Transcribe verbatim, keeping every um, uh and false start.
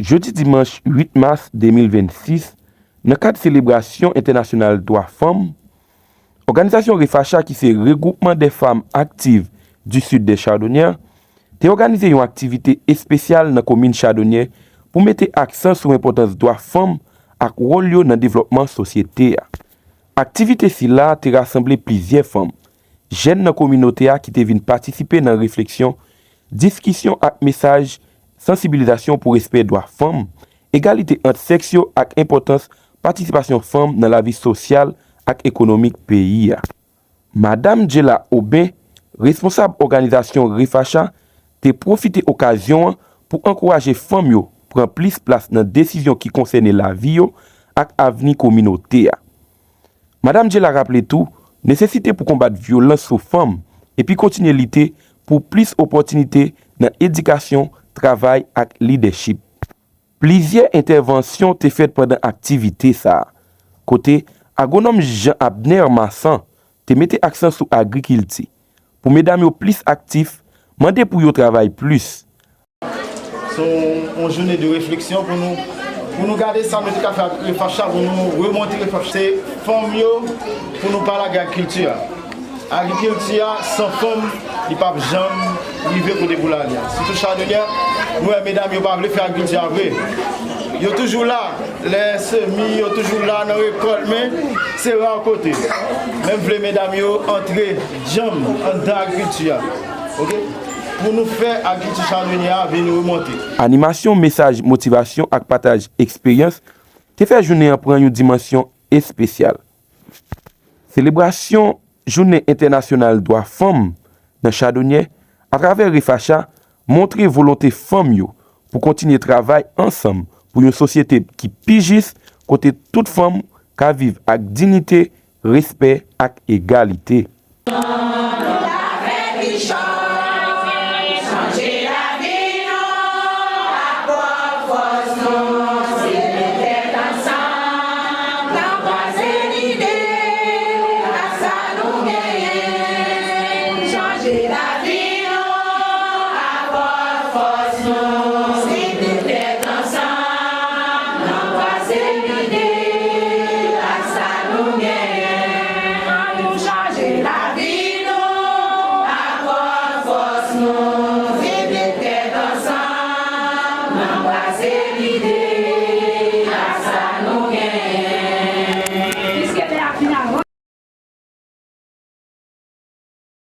Jodi dimanch uit mas de mil vennsis, nan kad selebrasyon entènasyonal dwa fanm, òganizasyon Refacha, ki se Regroupement des Femmes Actives du Sud des Chardonnières, te òganize yon aktivite espesyal nan komin Chadonyè pou mete aksan sou enpòtans dwa fanm ak wòl yo nan devlòpman sosyete a. Aktivite sila te rasanble plizyè fanm, jèn nan kominote a ki te vin patisipe nan refleksyon, diskisyon ak mesaj sansibilizasyon pou respè dwa fanm, egalite ant sèks yo ak enpòtans patisipasyon fanm nan lavi sosyal ak ekonomik peyi a. Madam Jela Aubin, responsab òganizasyon Refacha, te pwofite okazyon an pou ankouraje fanm yo pran plis plas nan desizyon ki konsène lavi yo ak avni kominote a. Madam Jela raple tou nesesite pou konbat vyolans sou fanm epi kontinye lite pou plis opòtinite nan edikasyon, travay ak lidèchip. Plizyè entèvansyon te fèt pandan aktivite sa a, kote agwonòm Jean Abner Massan te mete aksan sou agrikilti, pou medam yo plis aktif, mande pou yo travay plis. Se yon jounen de refleksyon pou nou, pou nou gade sa nou te ka fè ak Refacha, pou nou remonte Refacha. Se fanm yo pou nou pa lage ak kilti a. Agrikilti a, san fanm, li p ap janm rive kote pou l ale a. Sitou Chadonyè, nou wè medam yo pa vle fè agrikilti a vre. Yo toujou la, lè semi, yo toujou la nan rekòt, men se ra kote. Men m vle medam yo antre djanm anndan agrikilti a. Ok? Pou nou fè agrikilti Chadonyè a vin remonte. Animasyon, mesaj motivasyon ak pataj eksperyans te fè jounen an pran yon dimansyon espesyal. Selebrasyon Jounen Entènasyonal Dwa Fanm nan Chadonyè atravè Refacha montre volonte fanm yo pou kontinye travay ansanm pou yon sosyete ki pi jis, kote tout fanm ka viv ak diyite, respè ak egalite.